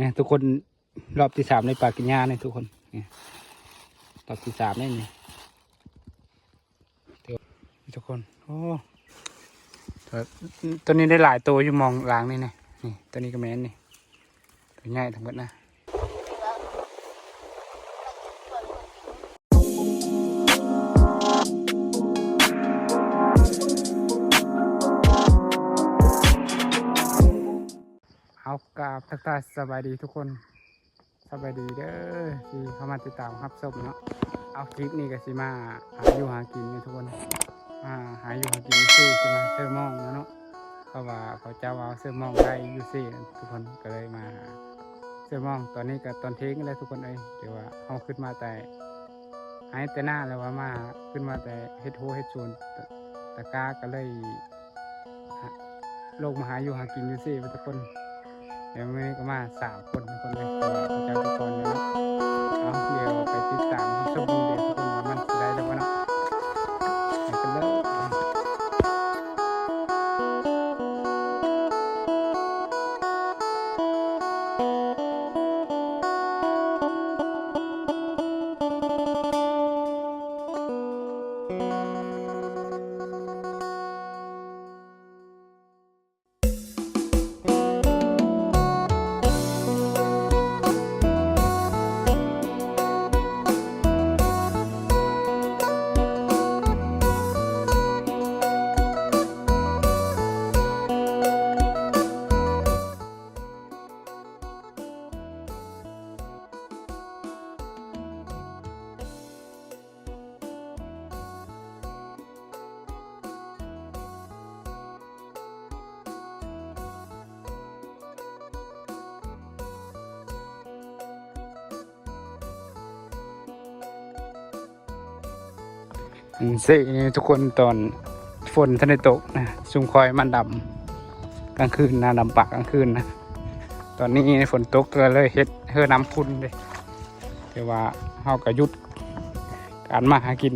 ນີ້ທຸກຄົນ ຮອບທີສາມໃນປ່າກິນຫຍ້ານີ້ທຸກຄົນ ນີ້ ຮອບທີສາມແລ້ວນີ້ ທຸກຄົນ. ໂອ້ ໂຕນີ້ໄດ້ຫຼາຍໂຕຢູ່ ມອງຫຼັງນີ້ນະ ນີ້ ໂຕນີ້ກໍແມ່ນນີ້ ໂຕໃຫຍ່ທັງໝົດນະ. ເອົາ ກາບທັກທາຍສະບາຍດີທຸກຄົນ ສະບາຍດີເດີທີ່ເຂົ້າມາຕິດຕາມຮັບຊົມເນາະ. ເອົາ ຄລິບນີ້ກໍຊິມາຫາຢູ່ຫາກິນເນາະທຸກຄົນ ມາຫາຢູ່ຫາກິນຢູ່ເຊ ຊິມາເຊີມອງແລ້ວເນາະ ເພາະວ່າເຂົາເຈົ້າວ່າເຊີມອງໄດ້ຢູ່ເຊ ທຸກຄົນ ກໍເລີຍມາຫາເຊີມອງ. ຕອນນີ້ກໍຕອນທ່ຽງແລ້ວທຸກຄົນເອີຍ ແຕ່ວ່າເຮົາຂຶ້ນມາແຕ່ໄຮ່ແຕ່ນາ ແລ້ວວ່າມາ ຂຶ້ນມາແຕ່ເຮັດຮົ້ວເຮັດສວນ ຕະ ຕະກ້າ ກໍເລີຍ ລົງມາຫາຢູ່ຫາກິນຢູ່ເຊເບິດທຸກຄົນ. ແລ້ວມື້ນີ້ກໍມາສາມຄົນທຸກຄົນເລີຍ ເພາະວ່າເຂົາເຈົ້າໄປກ່ອນແລ້ວເນາະ. ເອົາ ດຽວໄປຕິດຕາມຮັບຊົມເດີທຸກຄົນ ວ່າມັນຊິໄດ້ຫຼືບໍ່ເນາະ ໄປກັນເລີຍ. ເຊນີ້ທຸກຄົນ ຕອນຝົນທັນໄດ້ຕົກນະ ຊຸມຄອຍມັນດຳກາງຄືນນະ ດຳປາກກາງຄືນນະ. ຕອນນີ້ຝົນຕົກກໍເລີຍເຮັດເຮີນ້ຳຂຸ່ນເດ້ ແຕ່ວ່າເຮົາກໍຢຸດການມາຫາກິນ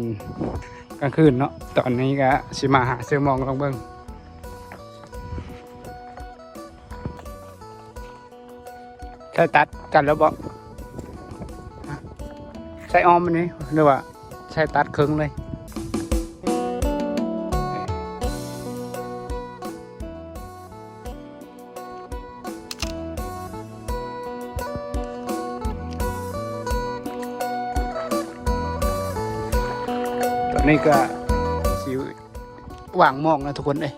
ກາງຄືນເນາະ. ຕອນນີ້ກໍຊິມາຫາເຊີມອງລອງເບິ່ງ. ໃຊ້ຕັດກັນແລ້ວບໍ່? ໃຊ້ອ້ອມອັນນີ້ ຫຼືວ່າໃຊ້ຕັດເຄິ່ງເລີຍ? ຕອນນີ້ກໍຊິວາງມອງນະທຸກຄົນເອີຍ.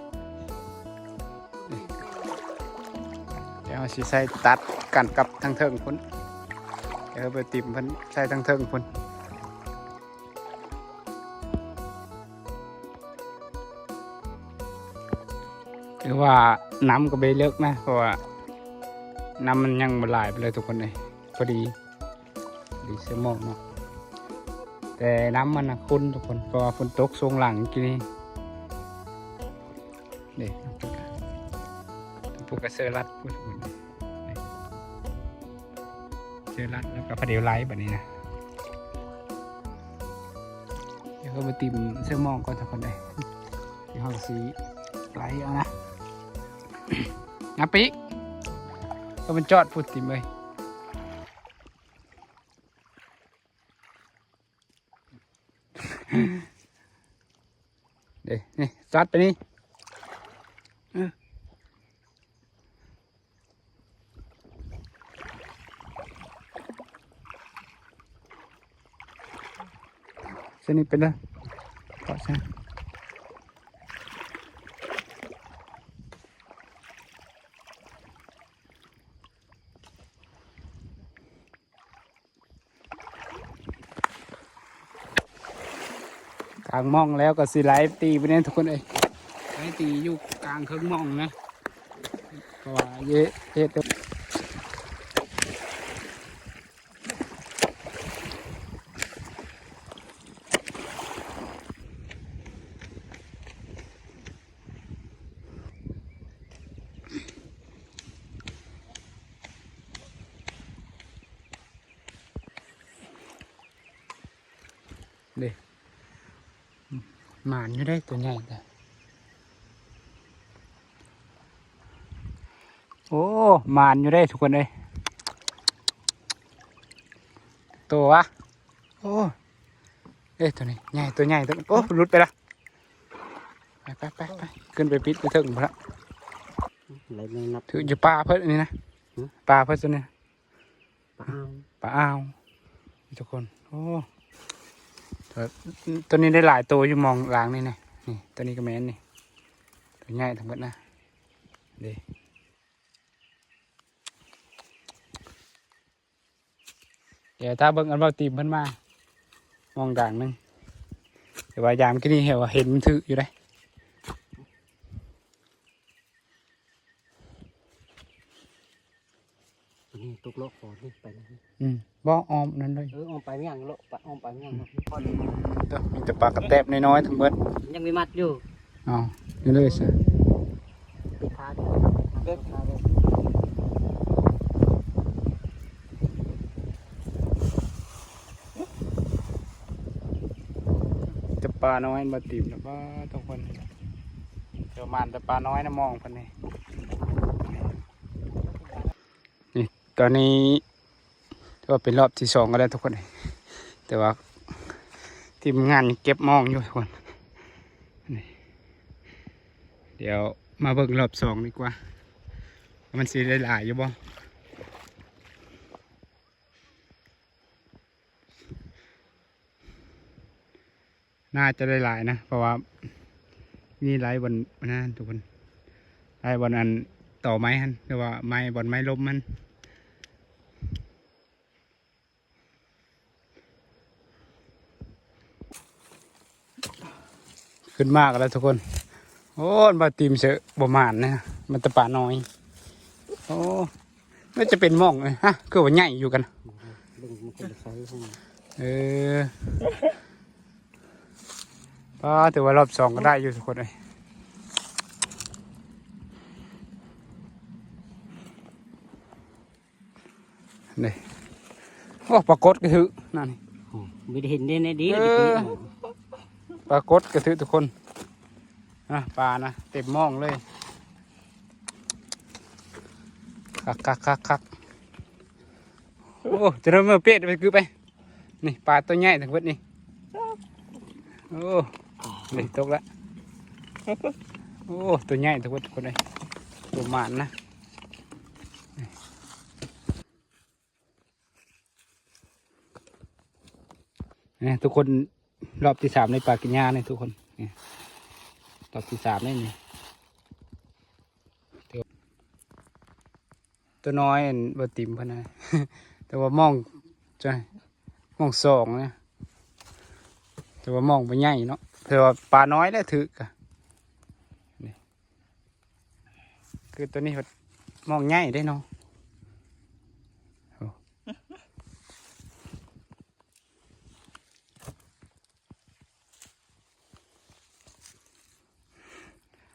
ດຽວເຮົາຊິໃສ່ຕັດກັນກັບທາງເທິງພຸ້ນ ດຽວໄປຕິມເພິ່ນໃສ່ທາງເທິງພຸ້ນ. ຖືວ່ານ້ຳກໍບໍ່ເລິກນະ ເພາະວ່ານ້ຳມັນຍັງບໍ່ຫຼາຍປານໃດທຸກຄົນເອີຍ ພໍດີ ດີເຊີມອງເນາະ ແຕ່ນ້ຳມັນນະຂຸ່ນທຸກຄົນ ເພາະວ່າຝົນຕົກຊ່ວງຫຼັງກີ້ນີ້. ນີ້ ຜູ້ກະເຊີລັດພຸ້ນ ເຊີລັດ ແລ້ວກໍພະເດວໄລບາດນີ້ນະ. ດຽວເຮົາໄປຕິມເຊີມອງກ່ອນທຸກຄົນເອີຍ ດຽວເຮົາຊິໄລເອົານະ. ນະປີກ ກໍມັນຈອດພຸ້ນຕິມເອີຍ. ເດ້ ນີ້ ຊັດໄປນີ້ ເອີ ຊະນິດໄປເດີ ເກາະຊະ. ກາງມອງແລ້ວກໍຊິໄລ່ຕີໄປແດ່ທຸກຄົນເອີຍ ໄລ່ຕີຢູ່ກາງເຄິ່ງມອງນະ ເພາະວ່າເຍ ເຮັດ ເດ້ ໝານຢູ່ເດ້ ຕົວໃຫຍ່ແທ້. ໂອ້ ໝານຢູ່ເດ້ທຸກຄົນເອີຍ ຕົວະ ໂອ້ ເອີ ຕົວນີ້ໃຫຍ່ ຕົວໃຫຍ່ ຕົວ ໂອ້ ຫຼຸດໄປລະ ໄປ ໄປ ໄປ ຂຶ້ນໄປປິດຢູ່ເທິງພຸ້ນລະ ໄລ່ແມງນັບ ຖືກຢູ່ປາເພິ່ນນີ້ນະ ຫື? ປາເພິ່ນຕົວນີ້ ປາອ່າວ ປາອ່າວ ທຸກຄົນ ໂອ້ ຕົວ ຕົວນີ້ໄດ້ຫຼາຍໂຕຢູ່ ມອງລາງນີ້ນະ ນີ້ ຕົວນີ້ກໍແມ່ນນີ້ ຕົວໃຫຍ່ທັງໝົດນະ ເດ້ ດຽວຖ້າເບິ່ງອັນເວົ້າຕີມເພິ່ນມາ ມອງດາງໜຶ່ງ ແຕ່ວ່າຍາມກີ້ນີ້ເຫັນວ່າເຫັນມັນຖືກຢູ່ເດ້. ຕົວນີ້ຕົກເລາະຄອນີ້ໄປນະ ອືມ ບໍ່ອ້ອມນັ້ນເລີຍ ເອີ ອ້ອມໄປມາຫຍັງເລາະ ໄປ ອ້ອມໄປມາຫຍັງເນາະ ເດີ ມີແຕ່ປາກະແຕບນ້ອຍໆທັງເບິດ ຍັງມີມັດຢູ່ ເອົາ ນີ້ເລີຍຊະ ປິດຂາເດີ ປິດຂາເດີ ແຕ່ປານ້ອຍບໍ່ຕິມນະ ປາ ທຸກຄົນ ເຈົ້າໝານແຕ່ປານ້ອຍນະ ມອງເພິ່ນນີ້ ນີ້ ຕອນນີ້ຖືວ່າເປັນຮອບທີສອງແລ້ວທຸກຄົນ ແຕ່ວ່າທີມງານຍັງເກັບມອງຢູ່ທຸກຄົນ ນີ້ ດຽວມາເບິ່ງຮອບສອງດີກວ່າ ວ່າມັນຊິໄດ້ຫຼາຍຢູ່ບໍ່. ໜ້າຈະໄດ້ຫຼາຍນະ ເພາະວ່າມີຫຼາຍບ່ອນອັນນັ້ນທຸກຄົນ ຫຼາຍບ່ອນອັນຕໍໄມ້ຫັ້ນ ຫຼືວ່າໄມ້ ບ່ອນໄມ້ລົ້ມຫັ້ນ ຂຶ້ນມາກະແລ້ວທຸກຄົນ ໂອ້ ມາຕີມເສີບໍ່ໝານນະ ມັນແຕ່ປານ້ອຍ ໂອ້ ມັນຈະເປັນມ່ອງເລີຍ ຮະ ຄືວ່າໃຫຍ່ຢູ່ກັນ ເບິ່ງມັນຄົນລະໄຊ ເອີ ປ້າ ຖືວ່າຮອບສອງກໍໄດ້ຢູ່ທຸກຄົນເອີຍ ນີ້ ໂອ້ ປາກົດກະຖືກນັ້ນ ອືມ ບໍ່ໄດ້ເຫັນເດ້ ແນວດີ ເອີ ປາກົດກະຖືກທຸກຄົນ ນະ ປານະ ເຕັມມ່ອງເລີຍ ຄັກໆໆໆ ໂອ້ ຈະໄດ້ມາເປດໄປຄືໄປ ນີ້ປາຕົວໃຫຍ່ທັງເບິດນີ້ ໂອ້ ນີ້ຕົກລະ ໂອ້ ຕົວໃຫຍ່ທັງເບິດທຸກຄົນເອີຍ ຕົວໝານນະ ນີ້ທຸກຄົນ ຮອບທີສາມໃນປາກິນຫຍ້ານີ້ທຸກຄົນ ນີ້ ຮອບທີສາມໃນນີ້ ຕົວນ້ອຍອັນບໍ່ຕິມເພິ່ນນະ ແຕ່ວ່າມອງ ຈະ ມອງສອງນະ ແຕ່ວ່າມອງບໍ່ໃຫຍ່ເນາະ ແຕ່ວ່າປານ້ອຍແຫຼະຖືກກະ ນີ້ ຄືຕົວນີ້ມອງໃຫຍ່ເດ້ເນາະ ໂອ້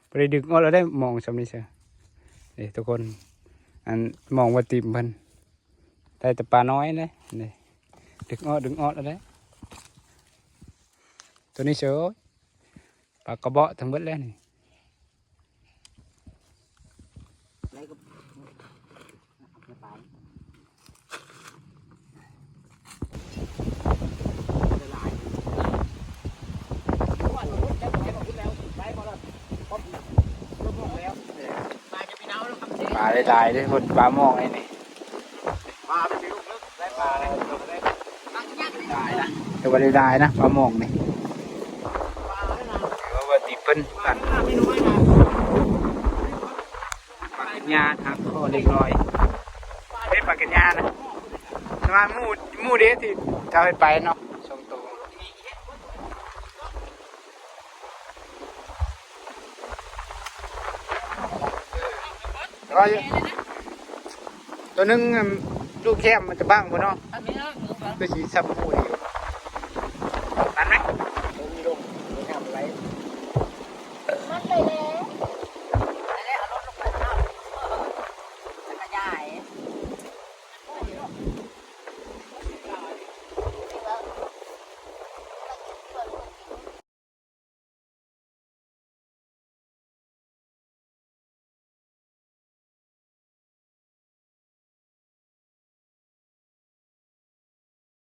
ບໍ່ໄດ້ດຶງອອກແລ້ວໄດ້ມອງຊ່ຳນີ້ເຊີ ນີ້ທຸກຄົນ ອັນມອງວ່າຕິມເພິ່ນ ໄດ້ແຕ່ປານ້ອຍເດ້ ນີ້ ດຶງອອກ ດຶງອອກແລ້ວໄດ້ ຕົວນີ້ເຊີ ປາກະເບາະທັງເບິດແລ້ວນີ້. ປາຫຼາຍໆເດ້ ເພິ່ນປາມອງໄອ້ນີ້ ແຕ່ວ່າໄດ້ຫຼາຍນະ ປາມອງນີ້ ຖືວ່າຕິບເພິ່ນ ປາກິນຫຍ້າຫັກຄໍເລັກນ້ອຍ ເດ້ ປາກິນຫຍ້ານະ ແຕ່ວ່າໝູ່ ໝູ່ເດ້ທີ່ເຈົ້າເຮັດໄປເນາະ ສອງໂຕ. ແຕ່ວ່າຕົວໜຶ່ງ ອືມ ລູກແຄມມັນຈະບັງພຸ້ນເນາະ ຄືຊິຊຳຜູ້ນີ້